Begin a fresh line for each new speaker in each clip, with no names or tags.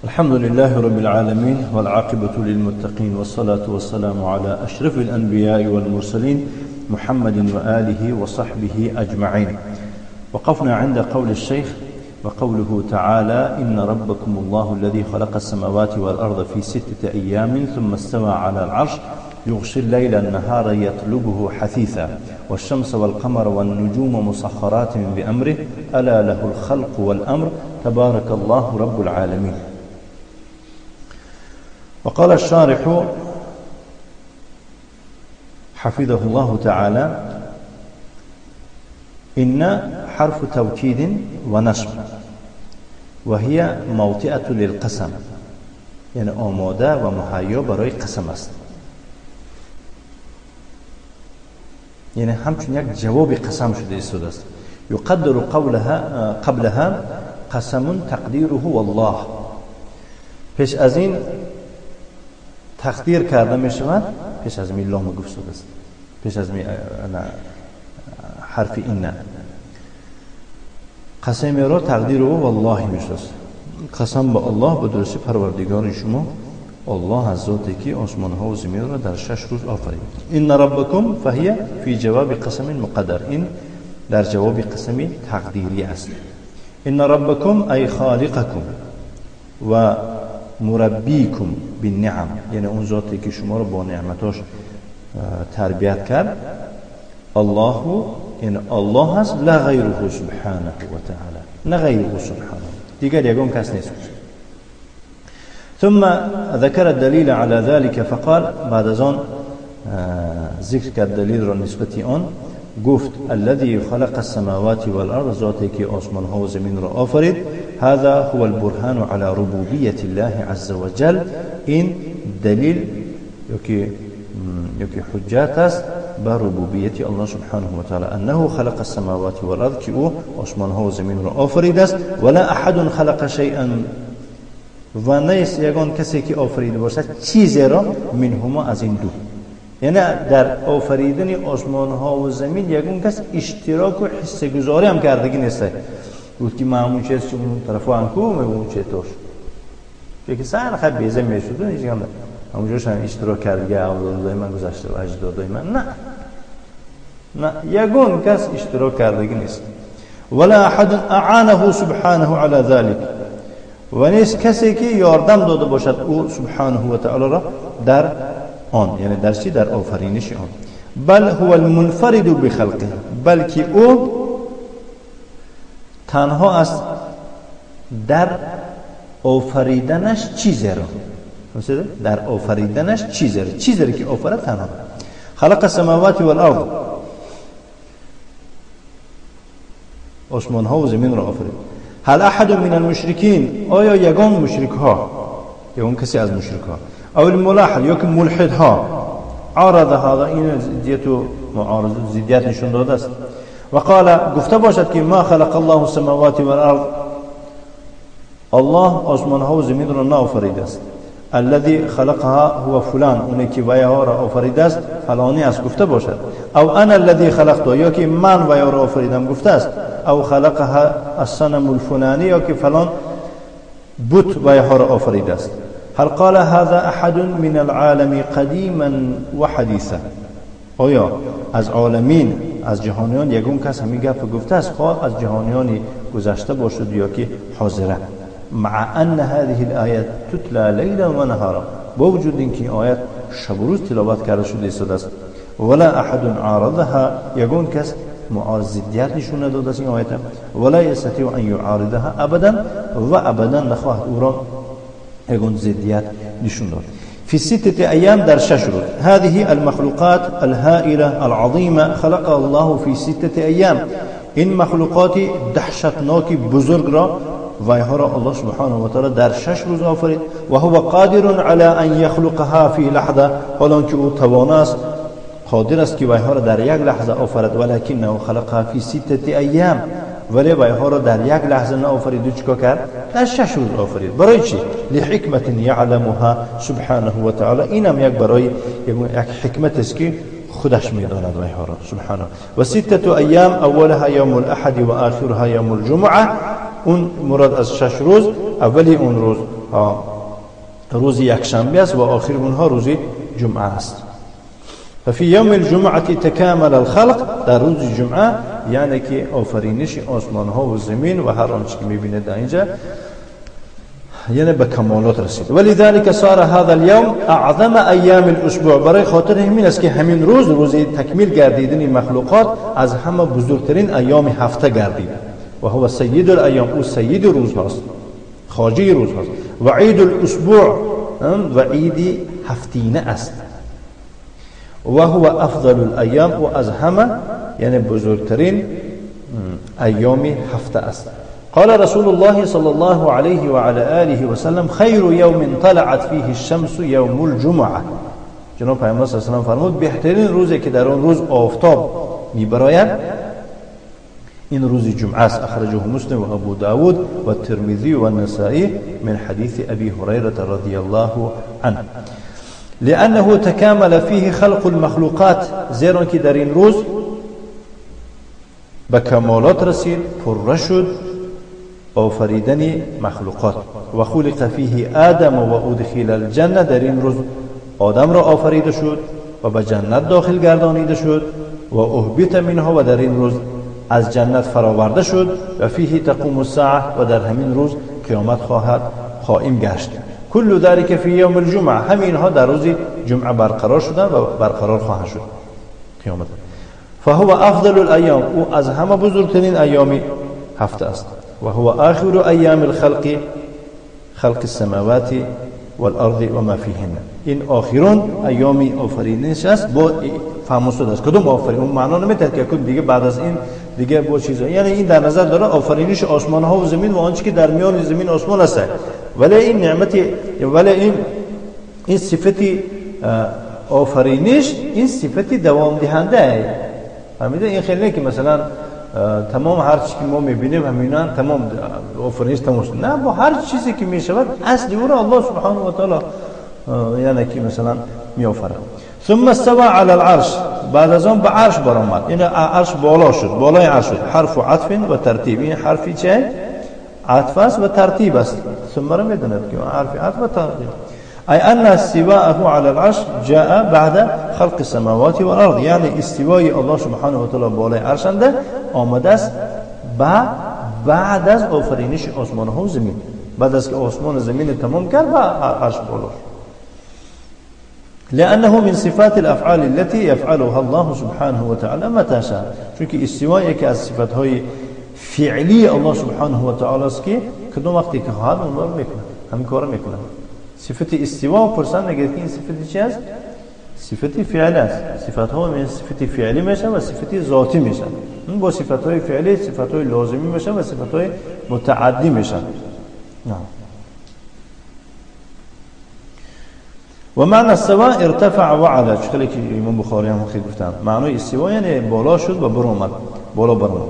الحمد لله رب العالمين والعاقبة للمتقين والصلاة والسلام على أشرف الأنبياء والمرسلين محمد وآله وصحبه أجمعين. وقفنا عند قول الشيخ وقوله تعالى: إن ربكم الله الذي خلق السماوات والأرض في 6 أيام ثم استوى على العرش يغشي الليل النهار يطلبه حثيثا والشمس والقمر والنجوم مسخرات بأمره ألا له الخلق والأمر تبارك الله رب العالمين. وقال الشارح حفظه الله تعالى: إن حرف توكيد ونصب وهي موطئة للقسم، یعنی آماده و مهیا برای قسم است، یعنی همچون یک جواب قسم شده ایستاده است. یقدر قبلها قسم تقدیره والله، پیش از این تقدیر کرده می شود، پیش از می لام گفت شده است، پیش از می حرف این قسم را تقدیر او والله می شد. قسم به الله، به درستی پروردگار شما الله از ذاتی که آسمان ها و زمین را در 6 روز آفرید. ان ربکم فهی فی جواب قسم مقدر، این در جواب قسم تقدیری است. ان ربکم ای خالقکم و مربیکم بالنعم، یعنی اون ذاتی که شما را با نعمتاش تربیت کرد. الله، یعنی الله هست، لا غیره سبحانه و تعالی، نه غیره سبحانه، دیگر یگان کس نیست. ثم ذكر الدليل على ذلك فقال، بعد از آن ذکر کرد دلیل را نسبت آن، گفت الذي خلق السماوات والارض، ذاتی که آسمان ها و زمین را آفرید. هذا هو البرهان على ربوبية الله عز وجل، این دلیل یکی حجت است بر ربوبیت الله سبحانه و تعالی، انه خلق السماوات والارض، که او آسمان ها و زمین را آفرید است. ولا احد خلق شیئا، و نیست یگان کسی که آفریده باشد چیزی را، منهما از این دو، یعنی در آفریدن آسمان ها و زمین یگان کس اشتراک و حصه گذاری هم کردگی نیست. گفت که معمون چیز چون اون طرف هم کو اون چه توش که سر خب بیزه میشد هیچ کم همونجورش هم اشتراک کردگی اولادای من گذشته و اجدادای من، نه نه، یگان کس اشتراک کردگی نیست. ولا احد اعانه سبحانه على ذلك، و نیست کسی که یاردم داده باشد او سبحانه و تعالی را در آن، یعنی در چی؟ در آفرینش آن. بل هو المنفرد بخلقه، بلکه او تنها است در آفریدنش چیزی را، در آفریدنش چیزی را، چیزی را که آفرید تنها. خلق السماوات والارض، آسمان ها و زمین را آفرید. هل احد من المشرکین، آیا یگان مشرک ها، یگان کسی از مشرک ها، او الملاحد یا که ملحد ها، عارض هذا، این ضدیت و معارضه ضدیت نشون داده است. و قال، گفته باشد که ما خلق الله السماوات والارض، الله آسمان ها و زمین را نآفریده است. الذي خلقها هو فلان، اونی که ویها را آفریده است فلانی است، گفته باشد. او انا الذي خلقته، یا که من ویها را آفریدم، گفته است. او خلقها الصنم الفلانی، یا که فلان بت ویها را آفریده است. هل قال هذا احد من العالم قدیما و حدیثا، آیا از عالمین، از جهانیان یگون کس همین گپ گفته است، خواه از جهانیان گذشته باشد یا که حاضره. مع ان هذه الآیه تتلى لیلا و نهارا، با وجود اینکه آیت شب و روز تلاوت کرده شده ایستاده است. ولا احد عارضها، یگون کس معارضیت نشون نداده است این آیت. ولا یستطیع ان یعارضها ابدا، و ابدا نخواهد او را یگون ضدیت نشون داد. في 6 أيام در 6 روز. هذه المخلوقات الهائلة العظيمة خلقها الله في 6 أيام، این مخلوقات دهشتناک بزرگ را ویها را الله سبحانه و تعالی در 6 روز آفرید. و هو قادر على ان یخلقها فی لحظه، حالان که او توانا است، قادر است که ویها را در یک لحظه آفرید. ولکنه خلقها فی 6 ایام، ولی ویها را در یک لحظه نآفرید و چیکار کرد؟ در 6 روز آفرید. برای چی؟ لحکمت یعلمها سبحانه و تعالی، اینم یک برای یک حکمت است که خودش میداند ویها را سبحانه. و 6 ایام اولها یوم الاحد و آخرها یوم الجمعه، اون مراد از 6 روز، اولی اون روز روز یکشنبه است و آخر اونها روز جمعه است. ففي يوم الجمعة تكامل الخلق، در روز جمعه یعنی که آفرینش آسمان ها و زمین و هر آنچه که میبینید در اینجا یعنی به کمالات رسید. ولذلك صار هذا اليوم اعظم ایام الاسبوع، برای خاطر همین است که همین روز، روز تکمیل گردیدن مخلوقات، از همه بزرگترین ایام هفته گردید. و هو سید الایام، او سید روز هاست، خواجه روز هاست. و عید الاسبوع، و عید هفتینه است. و هو افضل الایام، و از همه یعنی بزرگترین ایام هفته است. قال رسول الله صلى الله عليه وعلى آله وسلم خير يوم طلعت فيه الشمس يوم الجمعة. جناب پیامبر صلی الله علیه و سلم فرمود بهترین روزی که در آن روز آفتاب میبراید این روز جمعه است. اخرجه مسلم و ابو داود و الترمذی و النسائی من حدیث ابی هریره رضی الله عنه. لأنه تكامل فيه خلق المخلوقات، زیرا که در این روز به کمالات رسید، پر شد آفریدن مخلوقات. و خلق فیه آدم و ادخل الجنه، در این روز آدم را آفریده شد و به جنت داخل گردانیده شد. و اهبط منها، و در این روز از جنت فراورده شد. و فیه تقوم الساعه، و در همین روز قیامت خواهد قائم گشت. کل ذلك فی یوم الجمعه، همینها در روز جمعه برقرار شدن و برقرار خواهد شد قیامت. فهو افضل الایام، او از همه بزرگترین ایام هفته است. و هو آخر ایام الخلق، خلق السماوات والارض وما فيهن. این آخرون ایام آفرینش است. با فهم است کدوم آفرین، اون معنا نمیده که کدوم دیگه بعد از این دیگه با چیزا، یعنی این در نظر داره آفرینش آسمان ها و زمین و آنچه که در میان زمین آسمان است. ولی این نعمت، ولی این صفت آفرینش، این صفت دوام دهنده. فهمیده؟ این خیلی که مثلا تمام هر چیزی که ما میبینیم همینا تمام آفرینش تمام شد. نه، با هر چیزی که میشود اصل او را الله سبحانه و تعالی یعنی که مثلا میآفرد. ثم استوى على العرش، بعد از آن به عرش برآمد، یعنی عرش بالا شد، بالای عرش شد. حرف عطف و ترتیب، این حرفی چه؟ عطف است و ترتیب است. ثم را میداند که حرف عطف و ترتیب. ای ان استواءه على العرش جاء بعد خلق السماوات والارض، یعنی استوای الله سبحانه و تعالی بالای عرش آمده است بعد از آفرینش آسمان ها و زمین، بعد از که آسمان و زمین تمام کرد و عرش بالا شد. لأنه من صفات الأفعال التي يفعلها الله سبحانه وتعالى متى شاء، چون استواء یکی از صفات های فعلی الله سبحانه و تعالی است که کدوم وقتی که خواهد اون رو میکنه، همین کارو میکنه. صفت استوا پرسان میگه که این صفت چی است؟ صفت فعل است. صفت ها من صفت فعلی میشه و صفت ذاتی میشه. این با صفت های فعلی، صفت های لازمی میشه و صفت های متعدی میشه. نعم. و معنی استوا ارتفع و علا، چخلی که امام بخاری هم خیلی گفتن معنی استوا یعنی بالا شد و برآمد، بالا برآمد.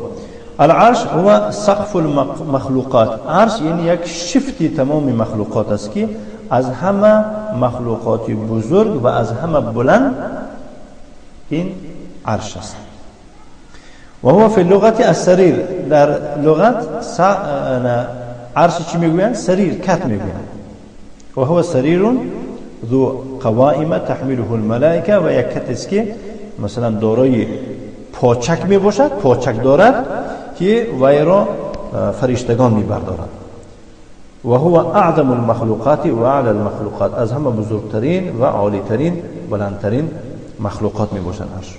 العرش هو سقف المخلوقات، عرش یعنی یک شفتی تمام مخلوقات است که از همه مخلوقات بزرگ و از همه بلند این عرش است. و هو فی اللغة السریر، در لغت عرش چی میگویند؟ سریر، کت میگویند. و هو سریر ذو قوائم تحمله الملائکه، و یک کت است که مثلا دارای پاچک میباشد، پاچک دارد که وی را فرشتگان میبردارند. و هو اعظم المخلوقات و اعلى المخلوقات، از همه بزرگترین و عالیترین بلندترین مخلوقات میباشند عرش.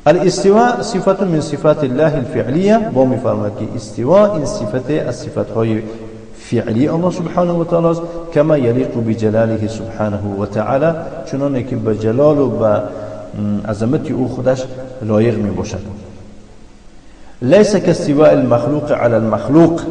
الاستواء صفت من صفات الله الفعلیه، با میفرماید که استواء این صفت از صفتهای فعلی الله سبحانه و تعالی است، کما یلیق بجلاله سبحانه و تعالی، چنانه که به جلال و به عظمت او خودش لایق میباشد. لیس کاستواء المخلوق علی المخلوق،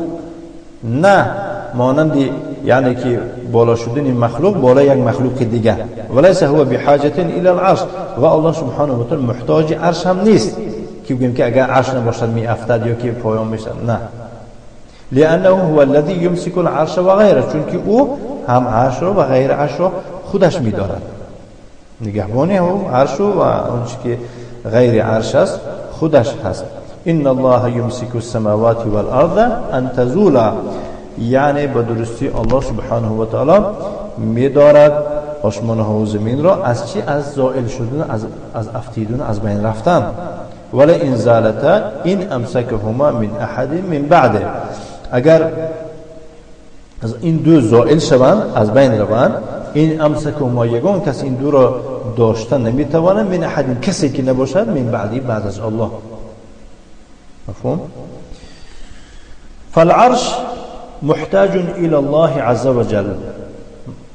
نه مانند یعنی که بالا شدن مخلوق بالا یک مخلوق دیگه. ولیس هو بحاجة الى العرش، و الله سبحانه و تعالی محتاج عرش هم نیست که بگیم که اگر عرش نباشد می افتد یا که پایان میشد، نه. لأنه هو الذي يمسك العرش و غیره، چون که او هم عرش رو و غیر عرش رو خودش میدارد، نگهبانی او عرش و آنچه که غیر عرش است خودش هست. ان الله يمسك السماوات والارض ان تزولا، یعنی به درستی الله سبحانه و تعالی میدارد آسمان ها و زمین را از چی؟ از زائل شدن، از افتیدن، از بین رفتن. ولی این زالتا این امسکهما من احد من بعده. اگر از این دو زائل شوند، از بین روند، این امسکهما یگان کس این دو را داشتن نمیتواند، من احد کسی که نباشد، من بعدی بعد از الله. مفهوم؟ فالعرش محتاج الى الله عز وجل.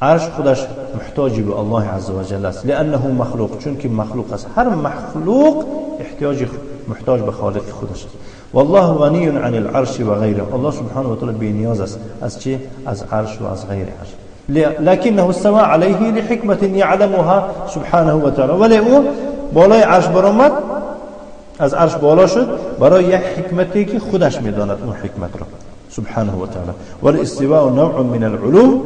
عرش خودش محتاج به الله عز وجل است، لانه مخلوق، چون که مخلوق است. هر مخلوق احتیاج محتاج به خالق خودش است. والله غنی عن العرش و غیره. الله سبحانه و تعالی بی نیاز است از چی؟ از عرش و از غیر عرش. لكنه استوى عليه لحكمة يعلمها سبحانه وتعالى. ولی او بالای عرش برآمد، از عرش بالا شد برای یک حکمتی که خودش میداند اون حکمت را سبحانه و تعالی. والاستواء نوع من العلو.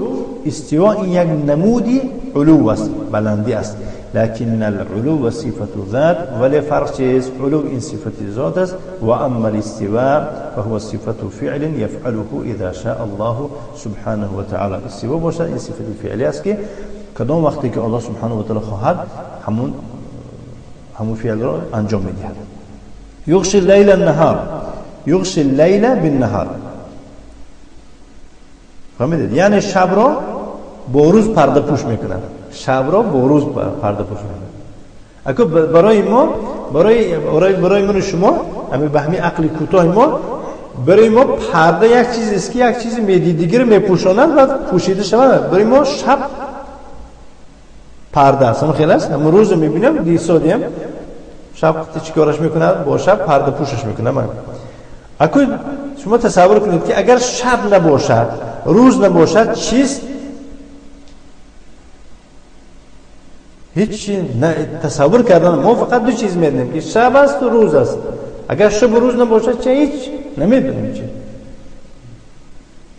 استواء این یک نمودی علو است، بلندی است. لكن العلو صفة ذات، ولی فرق چیز؟ علو این صفت ذات است، و اما الاستواء فهو صفة فعل يفعله اذا شاء الله سبحانه وتعالى. استواء باشد این صفت فعلی است که کدام وقتی که الله سبحانه و تعالی خواهد همون فعل را انجام میدهد. یغشی اللیل النهار، یغشی اللیل بالنهار. فهمیدید؟ یعنی شب را با روز پرده پوش میکنند. شب را با روز پرده پوش میکنند. اگه برای ما، برای من و شما، همین به همین عقل کوتاه ما، برای ما پرده یک چیز است که یک چیز میدیدگی رو میپوشاند و پوشیده شود. برای ما شب پرده است. خیلی است. همون روز رو میبینم دیسادیم شب چیکارش میکند؟ با شب پرده پوشش میکنه. من اگه شما تصور کنید که اگر شب نباشد، روز نباشد، چیست؟ هیچ نه تصور کردن. ما فقط دو چیز میدونیم که شب است و روز است. اگر شب و روز نباشد چه؟ هیچ نمیدونیم چه.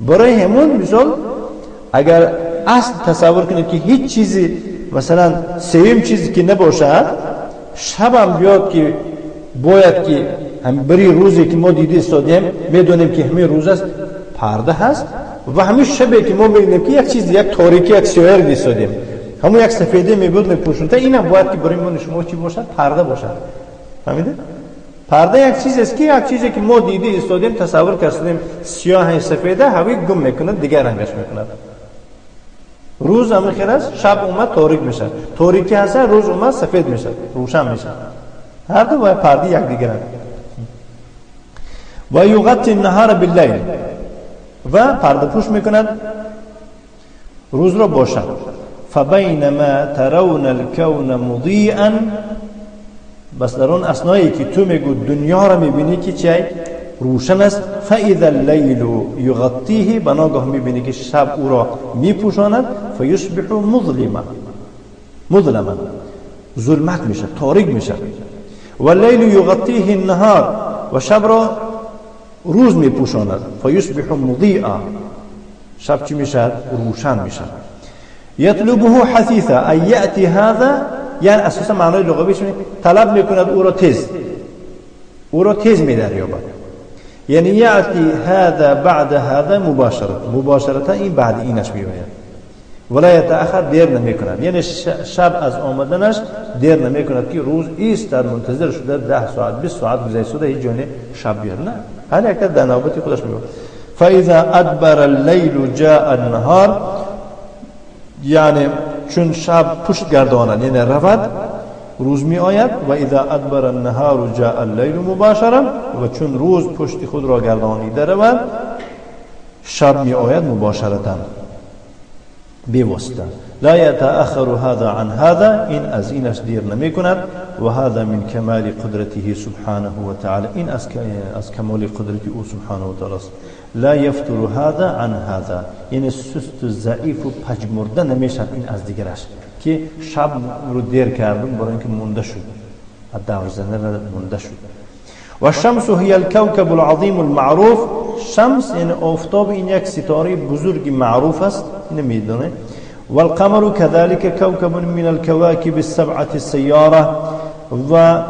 برای همون مثال اگر اصل تصور کنید که هیچ چیزی، مثلا سوم چیزی که نباشد، شب هم بیاد که باید که هم بری روزی که ما دیده استادیم میدونیم که همین روز است، پرده هست، و همین شبی که ما میبینیم که یک چیز، یک تاریکی، یک سیاهی دیده استادیم، همون یک سفیده میبود میپوشونده، اینم باید که برای من شما چی باشد؟ پرده باشد. فهمیدید؟ پرده یک چیز است که یک چیزی که ما دیده استادیم، تصور کردیم سیاه سفیده، هوی گم میکند، دیگر رنگش میکند. روز هم خیر است، شب اومد تاریک میشه، تاریکی هست، روز اومد سفید میشه، روشن میشه. هر دو باید پرده یک دیگر. و یغطی النهار باللیل، و پرده پوش میکند روز را با شب. فبینما ترون الكون مضیئا، بس در اون اثنایی که تو میگو دنیا را میبینی که چه روشن است، فاذا اللیل یغطیه، بناگاه میبینی که شب او را میپوشاند، فیصبح مظلما، مظلما ظلمت میشه، تاریک میشه. واللیل یغطیه النهار، و شب را روز میپوشاند، فیصبح مضیئا، شب چی میشه؟ روشن میشه. یطلبه حثیثا ای یأتی هذا، یعنی اساسا معنای لغویش طلب میکند او را تیز، او را تیز میدریابد. یعنی یأتی هذا بعد هذا مباشره، مباشرتا این بعد اینش میآید، ولا یتأخر، دیر نمیکند. یعنی شب از آمدنش دیر نمیکند که روز ایست در منتظر شده 10 ساعت 20 ساعت گذشته شده هیچ جانه شب بیاد، نه، هر یک در نوبت خودش میآید. فاذا ادبر اللیل جاء النهار، یعنی چون شب پشت گرداند، یعنی رود، روز می آید. و اذا ادبر النهار جاء اللیل مباشره، و چون روز پشت خود را گردانیده رود، شب می آید مباشرتا، بی واسطه. لا يتأخر هذا عن هذا، این از اینش دیر نمی کند. و هذا من کمال قدرته سبحانه وتعالى، این از کمال قدرت او سبحانه وتعالى است. لا يفتر هذا عن هذا، یعنی سست و ضعیف و پژمرده نمیشد این از دیگرش، که شب رو دیر کردم برای اینکه مونده شد، از دور زنه را مونده شد. و الشمس هي الكوكب العظیم المعروف، شمس یعنی آفتاب، این یک ستاره بزرگ معروف است، اینو میدونه. والقمر كذلك كوكب من الكواكب السبعة السيارة، و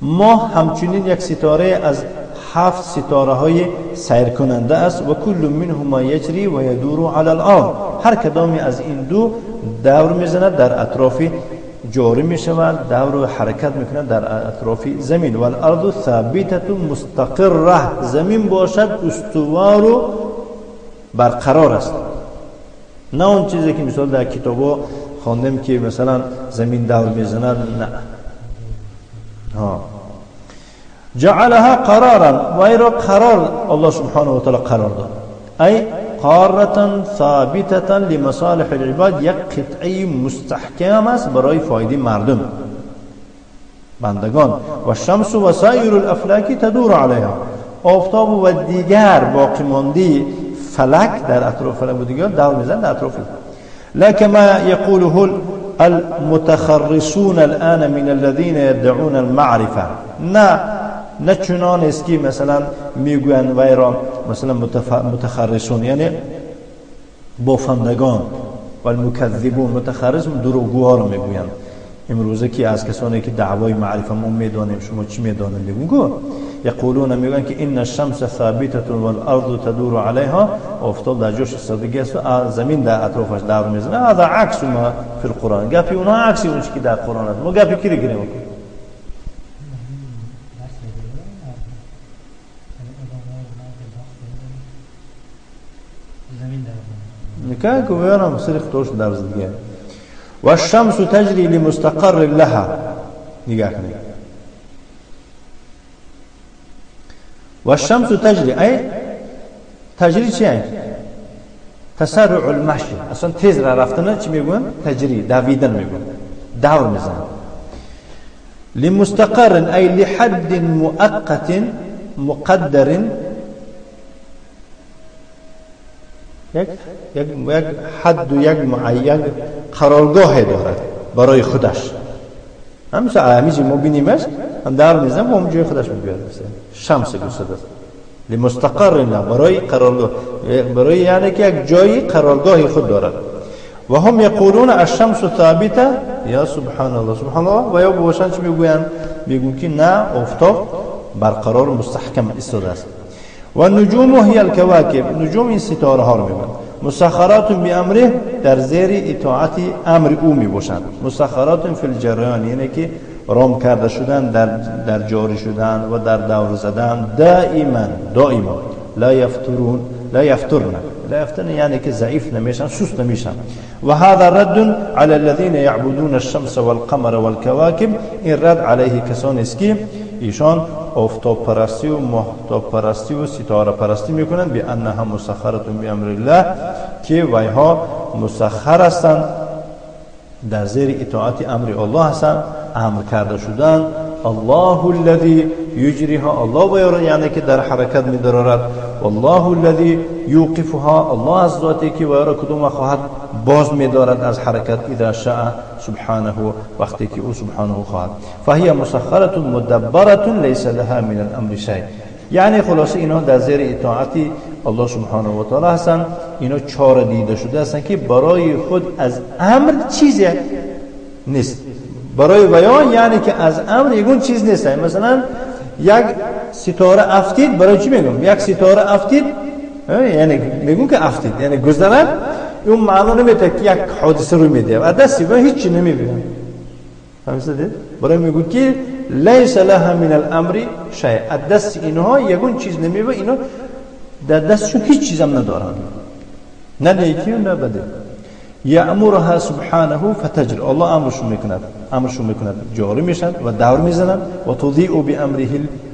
ماه همچنین یک ستاره از هفت ستاره های سیر کننده است. و کل منهما یجری و یدور علی الارض، هر کدامی از این دو دور میزند در اطراف، جاری می شود، دور و حرکت میکند در اطراف زمین. و الارض ثابته مستقره، زمین باشد استوار و برقرار است، نه اون چیزی که مثلا در کتابا خواندیم که مثلا زمین دور میزند، نه. ها جعلها قرارا، و ای را قرار الله سبحانه و تعالی قرار داد، ای قارة ثابتة لمصالح العباد، یک قطعه مستحکم است برای فایده مردم بندگان. و الشمس و سایر الافلاک تدور علیها، آفتاب و دیگر باقی مانده فلک در اطراف فلک و دیگر دور میزن در اطراف. لا كما يقوله المتخرصون الآن من الذين يدعون المعرفة، نه چنان است که مثلا میگویند وای را مثلا متخرصون یعنی بافندگان و المکذبون، متخرص دروغگوها رو میگویند. امروزه که از کسانی که دعوای معرفه ما میدانیم شما چی میدانیم میگن، یقولون میگن که ان الشمس ثابته والارض تدور علیها، آفتاب در جوش ایستادگی است و زمین در اطرافش دور میزنه. هذا عکس ما فی القرآن، گپی اونا عکس اون چیزی که در قرآن است. ما گپی کی گیریم؟ نکاح کو ویرم صرف توش در زدگی. و الشمس تجری لمستقر لها، نگاه کنید. و الشمس تجری، ای تجری چیه؟ تسارع المشی، اصلا تیز را رفتن چی میگن؟ تجری، دویدن میگن، دور میزنن. لمستقر ای لحد مؤقت مقدر، یک یک یک حد و یک معین قرارگاه دارد برای خودش. همیشه همیشه ما بینیمش هم در میزن و هم جای خودش میبیاد. شمس گفته است لمستقر له، برای قرارگاه، برای یعنی که یک جای قرارگاه خود دارد. و هم یقولون الشمس ثابته، یا سبحان الله سبحان الله. و یا باشن چی میگویند؟ میگویند که نه، آفتاب برقرار مستحکم ایستاده است. و نجوم هي الكواكب، نجوم این ستاره ها رو میگن. مسخرات بامره، در زیر اطاعت امر او میباشند. مسخرات فی الجریان یعنی که رام کرده شدن، در جاری شدن و در دور زدن، دائما دائما. لا یفترون، لا یفترن، لا یفترن یعنی که ضعیف نمیشن، سست نمیشن. و هذا رد على الذين يعبدون الشمس والقمر والكواكب، این رد علیه کسانی است که ایشان آفتاب پرستی و ماهتاب پرستی و ستاره پرستی میکنند. به انها مسخرة بامر الله، که ویها مسخر هستند، در زیر اطاعت امر الله هستند، امر کرده شدن. الله الذي یجریها، الله بیاره یعنی که در حرکت میدارد. والله الذي یوقفها، الله از ذاتی که ویاره کدوم خواهد باز میدارد از حرکت، اذا شاء سبحانه، وقتی که او سبحانه خواهد. فهي مسخرة مدبرة ليس لها من الامر شيء، یعنی خلاصه اینا در زیر اطاعت الله سبحانه و تعالی هستند. اینا چاره دیده شده هستند که برای خود از امر چیزی نیست، برای بیان یعنی که از امر یگون چیز نیست. مثلا یک ستاره افتید، برای چی میگم یک ستاره افتید؟ یعنی میگم که افتید یعنی گذرد، اون معنا نمیده که یک حادثه رو میده و دستی به هیچ چی نمیبینم. فهمیدید؟ برای میگم که لیس لها من الامر شیء، از دست اینها یگون چیز نمیبینه، اینا در دستشون هیچ چیزم ندارن، نه نیکی و نه بدی. یأمرها سبحانه فتجر، الله امرشون میکند، امرشون میکند، جاری میشن و دور میزنن. و تضیء بامره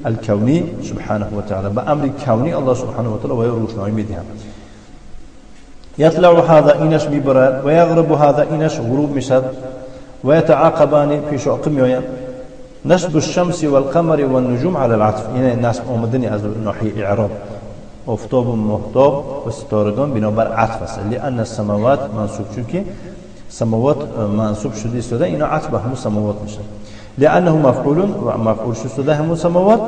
الکونی سبحانه و تعالی، به امر کونی الله سبحانه و تعالی و روشنایی میدهند. یطلع هذا اینش میبرد و یغرب هذا اینش غروب میشد و یتعاقبان پیش عقب میآیند. نصب الشمس والقمر والنجوم على العطف، یعنی نصب آمدنی از ناحیه اعراب آفتاب و مهتاب و ستارگان بنابر عطف است. لأن السماوات منصوب، چون که سماوات منصوب شده ایستاده، اینا عطف به همون سماوات میشن. لأنه مفعول و مفعول شده همون سماوات.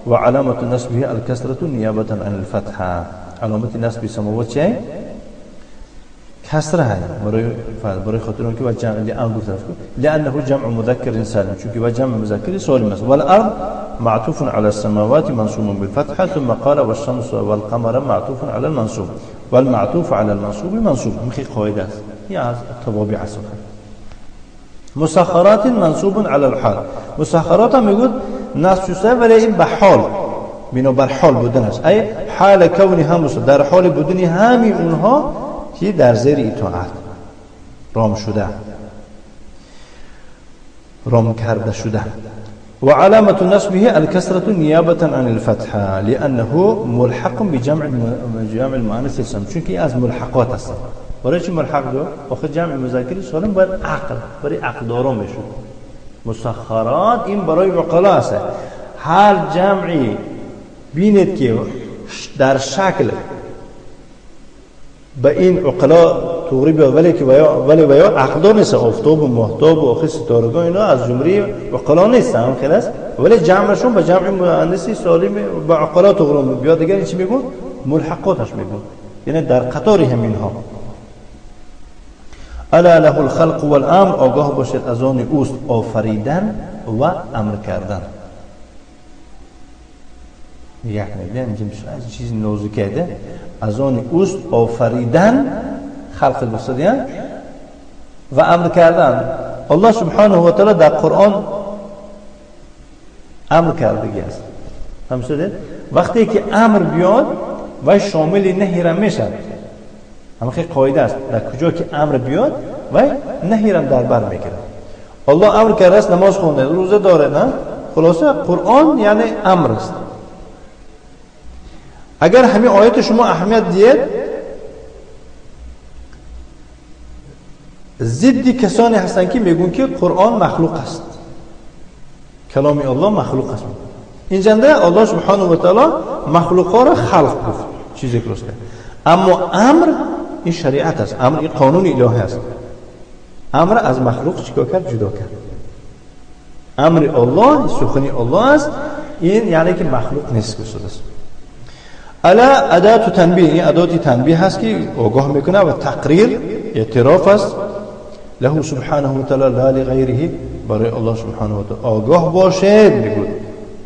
و علامة نصبه الكسرة نیابة عن الفتحة، علامت نصب سماوات چیه؟ کسره هست، برای خاطر اون که و جمع لأن گفته است، لأنه جمع مذکر سالم، چون که و جمع مذکر سالم است. والارض معطوف على السماوات منصوب بالفتحة. ثم قال والشمس والقمر معطوف على المنصوب والمعطوف على المنصوب منصوب. مخي قاعده است، این از توابع است. مسخرات منصوب على الحال. مسخرات هم میگوید نصب شده ولی این به حال، بنابر حال بودن است، ای حال کونی هم در حال بودنی همین اونها که در زیر اطاعت رام شده، رام کرده شده. و علامة نصبه الكسرة نیابة عن الفتحة لأنه ملحق بجمع المؤنث السالم. چون از ملحقات است. برای چی ملحق دو؟ آخه جمع مذکر سالم باید عقل، برای عقل داران میشد. مسخرات این برای عقلا است. هر جمعی بینید که در شکل به این عقلا طوری بیاد، ولی که ولی ویا عقل دار نیست. آفتاب و ماهتاب و آخه ستارگان اینا از جمله عقلا نیستن، هم خیلی است، ولی جمعشون به جمع مؤنث سالم به عقلا طوری بیاد. دیگه چی میگون؟ ملحقاتش میگون، یعنی در قطار همینها. الا له الخلق والامر. آگاه باشید از آن اوست آفریدن و امر کردن. یک نگه اینجا چیز نازکه از آن اوست آفریدن، خلق گفتن و امر کردن. الله سبحانه و تعالی در قرآن امر کردگی است. فهمیدید؟ وقتی که امر بیاد و شامل نهی را میشد. همه خیلی قاعده است، در کجا که امر بیاد و نهی را در بر میگیره. الله امر کرده است نماز خونده، روزه داره، نه؟ خلاصه قرآن یعنی امر است. اگر همین آیت شما اهمیت دید، ضد کسانی هستند که میگن که قرآن مخلوق است، کلام الله مخلوق است. اینجا الله سبحانه و تعالی مخلوقها را خلق گفت، چیزی که درست کرد. اما امر این شریعت است، امر این قانون الهی است. امر از مخلوق چیکار کرد؟ جدا کرد. امر الله سخن الله است، این یعنی که مخلوق نیست که است. الا اداه تنبیه، این اداه تنبیه هست که آگاه میکنه و تقریر اعتراف است. له سبحانه و تعالی لا لغیره. برای الله سبحانه و تعالی آگاه باشید، میگوید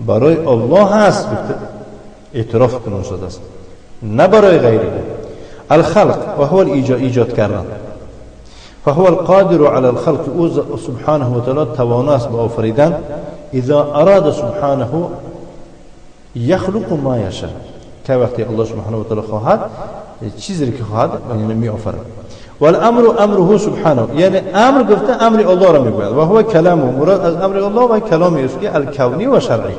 برای الله هست، اعتراف کنه است، نه برای غیره. الخلق و هو ایجاد کردن. فهو القادر على الخلق. او سبحانه و تعالی توانا است به آفریدن. اذا اراد سبحانه یخلق ما یشاء. که وقتی الله سبحانه و تعالی خواهد چیزی که خواهد یعنی می آفرد. والامر امره سبحانه، یعنی امر گفته امر الله را میگوید. و هو کلامه، مراد از امر الله و کلامی است که الکونی و شرعی.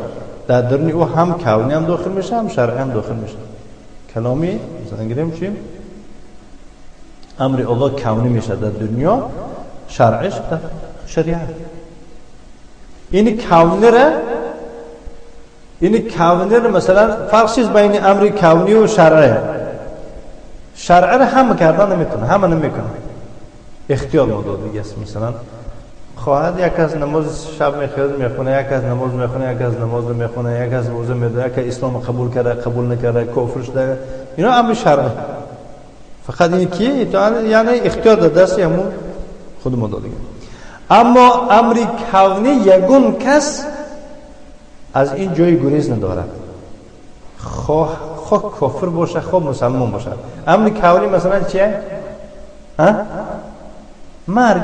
در درون او هم کونی هم داخل میشه، هم شرعی هم داخل میشه. کلامی مثلا گیریم چی؟ امر الله کونی میشه در دنیا، شرعش در شریعت. این کونی را، این کونی را مثلا فرق چیز بین امر کونی و شرعی. شرعی را همه کردن نمیتونه، همه نمیکنه، اختیار ما داده است. مثلا خواهد یک از نماز شب میخواد میخونه، یک از نماز میخونه، یک از نماز میخونه، یک از روزه میده، یک اسلام قبول کرده قبول نکرده، کافر شده، اینا امر شرعی. فقط این که یعنی اختیار در دست همون خود ما داده. اما امر کونی یگون کس از این جای گریز ندارد، خواه کافر باشه خواه مسلمان باشه. امر کونی مثلا چیه؟ مرگ.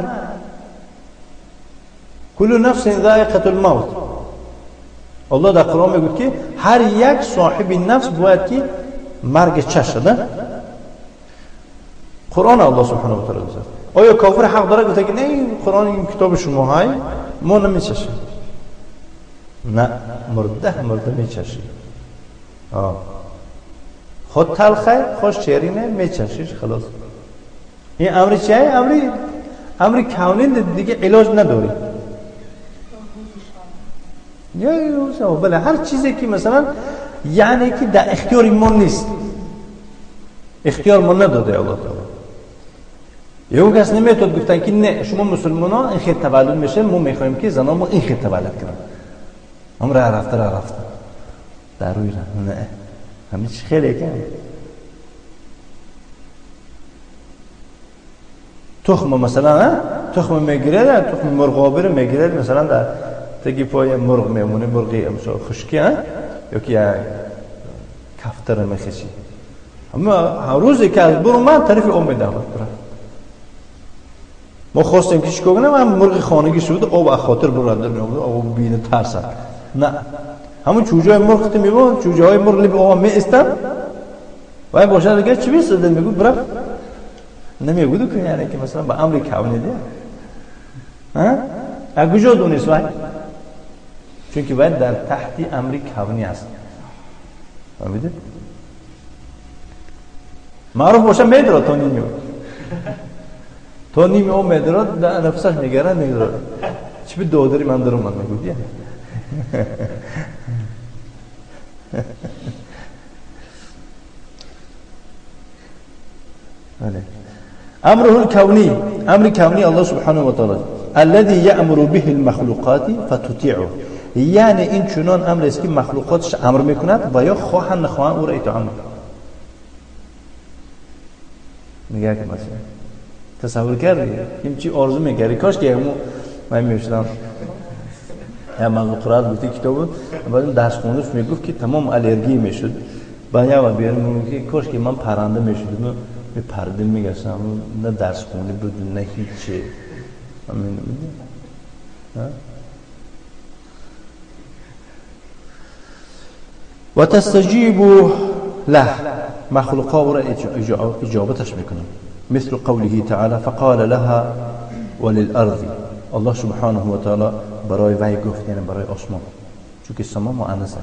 کل نفس ذائقة الموت. الله در قرآن میگه که هر یک صاحب نفس باید که مرگ چشد. قرآن الله سبحانه و تعالی گفت. آیا کافر حق داره گفته که نه این قرآن این کتاب شما های ما نمیچشیم؟ نه، مرده مرده میچشی. خود تلخه خوش شیرینه میچشیش خلاص. این امر چیه؟ امر کونی دیگه علاج نداری. یا بله، هر چیزی که مثلا یعنی که در اختیار ما نیست، اختیار ما نداده الله تعالی. یه کس نمیتونه گفتن که نه شما مسلمان ها این خیر تولد میشه، ما میخوایم که زنا ما این خیر تولد کنن. هم راه رفته راه رفته در روی راه نه، همه چی خیلی کم. تخم مثلا تخم میگیره، تخم مرغابی رو میگیره مثلا در таги пои мурғ мемонӣ, мурғи хушки, ё ки як кафтара мехешӣ. Ҳама рӯзе ки аз буромад тарафи об медавад. Мо хостем ки чикор кунем, ҳам мурғи хонагӣ шуд, об аз хотир бурад, об бина тарсад. На, ҳамон чӯҷаҳои мурғ ки мебинам, чӯҷаҳои мурғ либи об меистанд. Вай бошад дигар чӣ бисадад, мегӯ бирав. Намегӯду ки яъне ки масалан ба амри кавни дия. Ҳа? Аз куҷо донист вай? Чунки вай дар таҳти амри кавни аст. Фаҳмидед? Маъруф боша медорад то ними об. То ними об медорад, нафасаш мегарад, медорад. Чӣ би додари ман даромад мегӯ дия. أمره الكوني، أمر كوني الله سبحانه وتعالى الذي يأمر به المخلوقات فتطيعه. یعنی این چنان امر است که مخلوقاتش امر میکند و یا خواهند نخواهند او را اطاعت میکنند. میگه که مثلا تصور کردی این چی آرزو میکردی، کاش که من میشدم یا من قرائت گفتی کتاب بود، بعد درس خوندش میگفت که تمام الرژی میشد. بعد یه بار میگفت که کاش که من پرنده میشدم، به پرده میگشتم، نه درس خونی بود نه هیچی. همین و تستجیب له، مخلوقا را اجابتش میکنن. مثل قوله تعالی فقال لها وللارض. الله سبحانه و تعالی برای وی گفت، یعنی برای آسمان، چون که سما مؤنثه،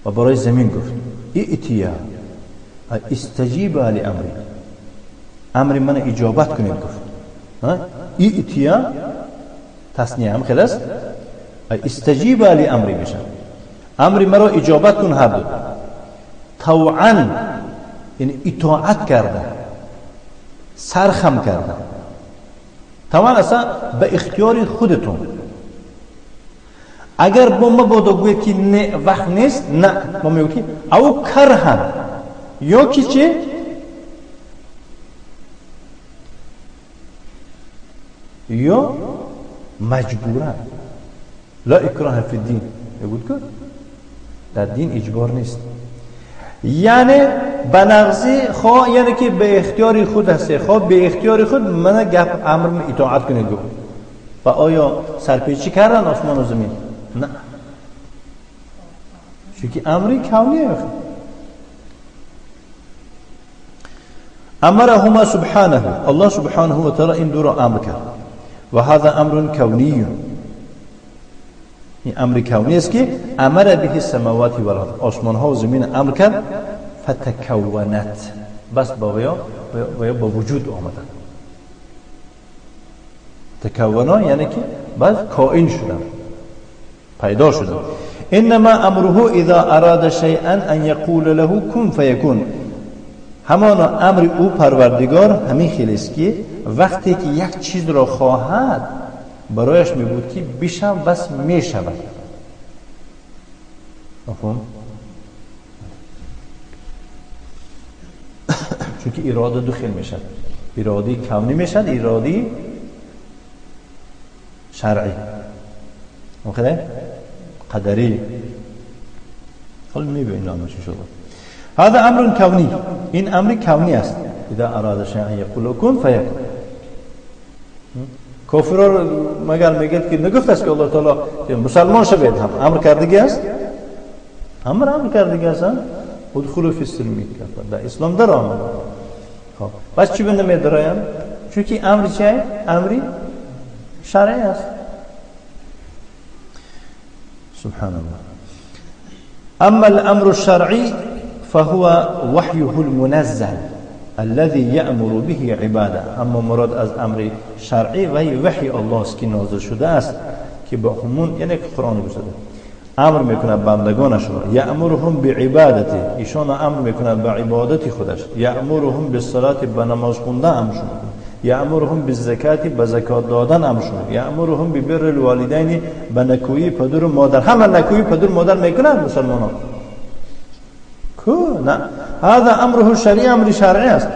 و برای زمین گفت ائتیا استجیب لامری، امر من اجابت کنید گفت. ائتیا تثنیه هم خلاص، استجیب لامری میشه، امر مرا اجابت کن. هر دو طوعا یعنی اطاعت کرده، سرخم کرده. طوعا اصلا به اختیار خودتون. اگر با ما بادا گوید که نه وقت نیست، نه، ما میگوید که او کرهن، یا که چه؟ یا مجبورن. لا اکراه فی الدین، میگوید که در دین اجبار نیست. یعنی به نغزی خواه، یعنی که به اختیار خود هستی، خواه به اختیار خود من گپ امر اطاعت کنید گفت. و آیا سرپیچی کردن آسمان و زمین؟ نه، چون که امری کونیه. امرهما سبحانه، الله سبحانه و تعالی این دو را امر کرد. و هذا امر کونی، این امر کونی است که امر به السماوات والارض، آسمان ها و زمین امر کرد. فتکونت، بس با ویا با وجود آمدن. تکونا یعنی که بس کائن شدن، پیدا شدن. انما امره اذا اراد شیئا ان یقول له کن فیکون. همانا امر او پروردگار همین خیلی است که وقتی که یک چیز را خواهد برایش میگوید که بشم، بس میشود. مفهوم؟ چون که اراده دو خیل میشد، اراده کونی میشد، اراده شرعی، مخیله قدری. حالا میبینیم همش انشاءالله. هذا امر کونی، این امر کونی است. اذا اراد شیئا یقول کن فیکون. کافرها مگر میگه که نگفت است که الله تعالی مسلمان شوید، هم امر کردگی است، امر کردگی است. ادخلوا فی السلم کافه، در اسلام در آمد. خب بس چی بنده میدرایم؟ چون که امر چیه؟ امری شرعی است. سبحان الله. اما الامر الشرعی فهو وحیه المنزل الذي یأمر به عباده. اما مراد از امر شرعی وحی وحی الله است که نازل شده است، که با همون یعنی که قرآن گفته امر میکند بندگانش را، یأمرهم بعبادته، ایشان امر میکند به عبادت خودش، یأمرهم بالصلاة، به نماز خوندن امرشون میکند، یأمرهم بالزکات، به زکات دادن امرشون میکند، یأمرهم ببر الوالدین، به نکویی پدر و مادر. همه نکویی پدر و مادر میکنند مسلمانان. کو نه، هذا امره الشرعی، امر شرعی است.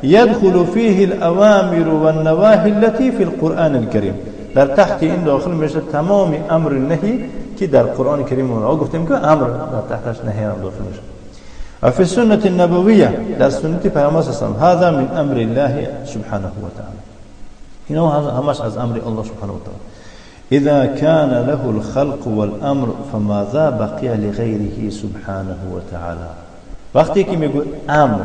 يدخل فيه الأوامر والنواهي التي في القرآن الكريم. در تحت این داخل میشه تمام امر نهی که در قرآن کریم اونها گفتیم که امر در تحتش نهی هم داخل میشه. و فی السنة النبویه در سنت پیامبر صلی الله علیه و هذا من امر الله سبحانه و تعالی. اینا همش از امر الله سبحانه و تعالی. اذا كان له الخلق والامر فماذا بقي لغيره سبحانه وتعالى. وقتی که میگو امر،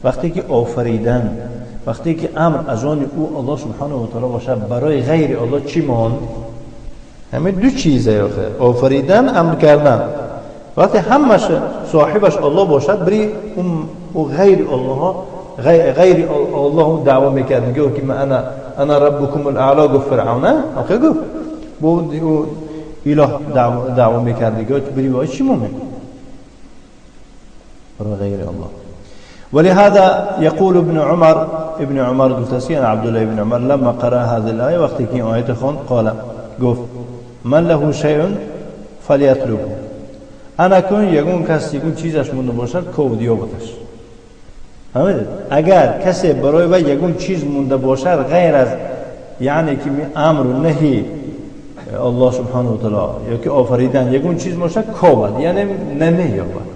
وقتی که آفریدن، وقتی که امر از آن او الله سبحانه و تعالی باشه، برای غیر الله چی ماند؟ همه دو چیزه آخه، آفریدن، امر کردن. وقتی همش صاحبش الله باشد، بری او غیر الله، غیر الله دعوا میکرد، میگه که من انا ربکم الاعلا، گفت فرعون، آخه گفت بود او اله دعوا میکرد، میگه بری وای چی مومن برای غیر الله. ولهذا يقول ابن عمر، ابن عمر گفت عبد الله ابن عمر لما قرأ هذه الآية، وقتی که آیت خواند، قال گفت من له شيء فليطلبه. انا کن یگون کس یگون چیزش مونده باشد کو دیابتش. فهمیدید؟ اگر کسی برای وی یگون چیز مونده باشد غیر از یعنی که امر و نهی الله سبحانه و تعالی یا که آفریدن یگون چیز باشه کوبد، یعنی نمییابد.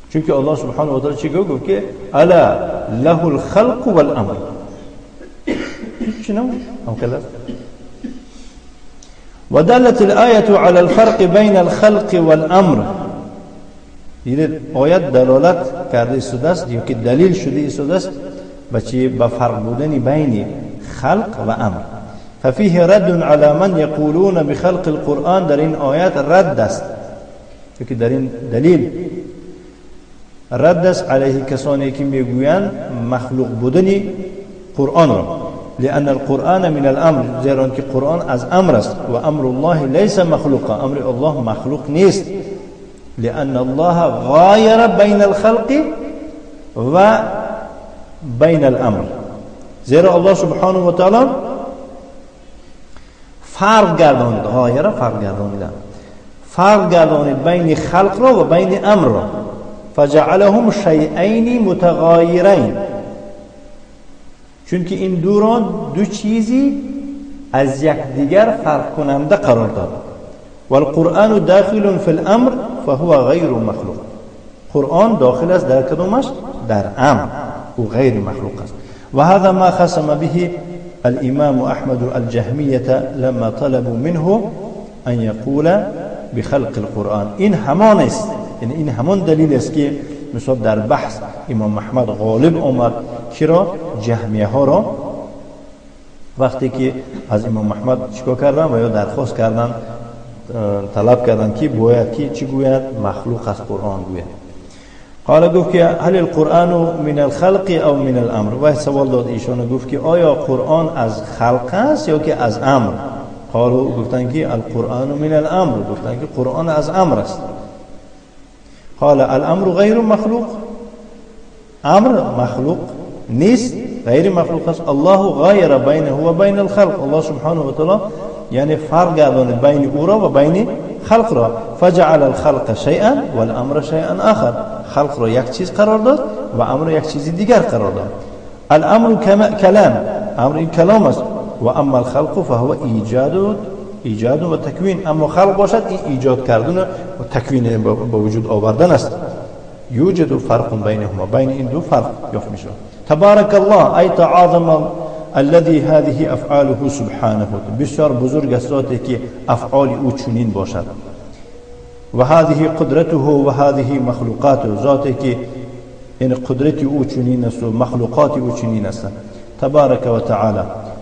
چون که الله سبحانه و تعالی چی گفت که الا له الخلق والامر. چنو هم کلاس. ودلت الآية على الفرق بين الخلق والأمر. آیت دلالت کرده ایستاده است یا که دلیل شده ایستاده است به چی؟ به فرق بودن بین خلق و امر. ففیه رد على من یقولون بخلق القرآن. در این آیت رد است یا که در این دلیل رد است علیه کسانی که میگویند مخلوق بودن قرآن را. لأن القرآن من الأمر، زیرا که قرآن از امر است و امر الله لیس مخلوقا، امر الله مخلوق نیست. لأن الله غایر بین الخلق و بین الأمر، زیرا الله سبحانه و تعالی فرق گردانید، غایر فرق گردانیدن، فرق گردانید بین خلق را و بین امر را. فجعلهم شیئین متغایرین، چون که این دو را دو چیزی از یکدیگر فرق کننده قرار داد. والقرآن داخل فی الامر فهو غیر مخلوق. قرآن داخل است در کدومش؟ در امر، او غیر مخلوق است. و هذا ما خصم به الامام احمد الجهمیة لما طلبوا منه ان یقول بخلق القرآن. این همان است، یعنی این همان دلیل است که مثلا در بحث امام احمد غالب آمد کرا جهمیه ها را وقتی که از امام احمد چیکار کردن و یا درخواست کردن، طلب کردن که باید که چی گوید؟ مخلوق از قرآن گوید. قال گفت که هل القرآن من الخلق او من الامر؟ و سوال داد ایشان، گفت که آیا قرآن از خلق است یا که از امر؟ قالوا گفتن که القرآن من الامر، گفتن که قرآن از امر است. قال الامر غیر مخلوق، امر مخلوق نیست، غیر مخلوق است. الله غیر بینه و بین الخلق، الله سبحانه و تعالی یعنی فرق گردانید بین او را و بین خلق را. فجعل الخلق شیئا والامر شیئا آخر، خلق را یک چیز قرار داد و امر یک چیز دیگر قرار داد. الامر کلام، امر این کلام است. و اما الخلق فهو ایجاد و تکوین، اما خلق باشد این ایجاد کردن و تکوین به وجود آوردن است. یوجد فرق بینهما، بین این دو فرق یافت میشود. تبارک الله ای تعاظم الذي هذه افعاله سبحانه، بسیار بزرگ است ذاتی که افعال او چنین باشد. و هذه قدرته و هذه مخلوقاته، ذاتی که یعنی قدرت او چنین است و مخلوقات او چنین است. تبارک و تعالی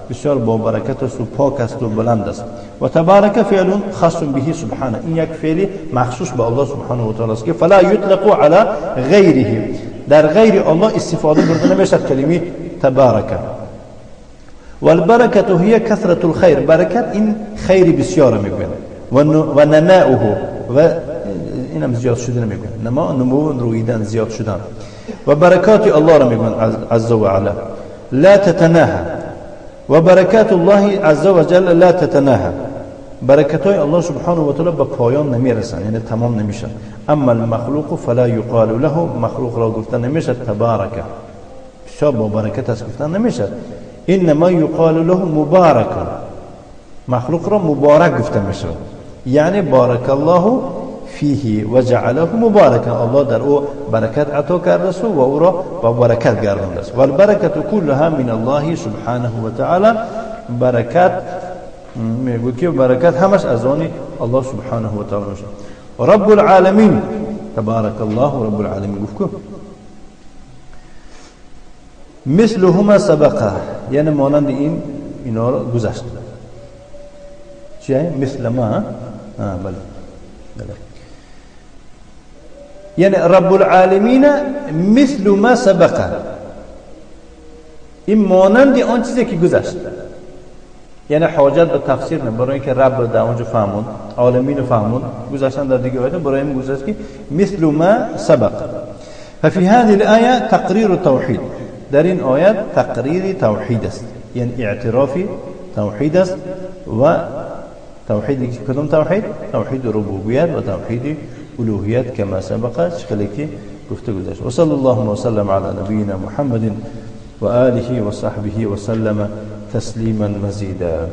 بسیار با برکت است و پاک است و بلند است. و تبارک فعل خاص به سبحانه، این یک فعل مخصوص به الله سبحانه و تعالی است که فلا یطلق علی غیره، در غیر الله استفاده برده نمیشد کلمه تبارک. والبرکة هي كثرة الخير، برکت این خیر بسیار میگوید و نماؤه، و اینم زیاد شدن میگوید، نما نمو رویدن زیاد شدن. و برکات الله را میگوید عز و علا لا تتناهى، و برکات الله عز وجل لا تتناهى، برکت های الله سبحانه و تعالی به پایان نمیرسن، یعنی تمام نمیشن. اما المخلوق فلا یقال له، مخلوق را گفته نمیشد تبارک، بسیار با برکت است گفته نمیشد. انما یقال له مبارک، مخلوق را مبارک گفته میشود، یعنی بارک الله فیه و جعله مبارکا، الله در او برکت عطا کرده است و او را با برکت گردانده است. والبرکت كلها من الله سبحانه و تعالی، برکت میگوید که برکت همش از آن الله سبحانه و تعالی میشود. رب العالمین، تبارک الله رب العالمین گفت که مثلهما سبقه، یعنی مانند این اینا را گذشت. چیه؟ مثل ما، بله بله، یعنی رب العالمین مثل ما سبقه، این مانند آن چیزی که گذشت. یعنی حاجت به تفسیر نه، برای اینکه رب در اونجا فهمون، عالمین فهمون، گذشتن در دیگه آیت برای این گذشت که مثل ما سبق. ففي هذه الآية تقرير التوحيد، در این آیت تقریر توحید است، یعنی اعتراف توحید است. و توحید کدام توحید؟ توحید ربوبیت و توحید الوهیت کما سبق، شکلی که گفته گذشت. و صلی الله وسلم علی نبینا محمد و آله و صحبه و سلم تسلیما مزیدا.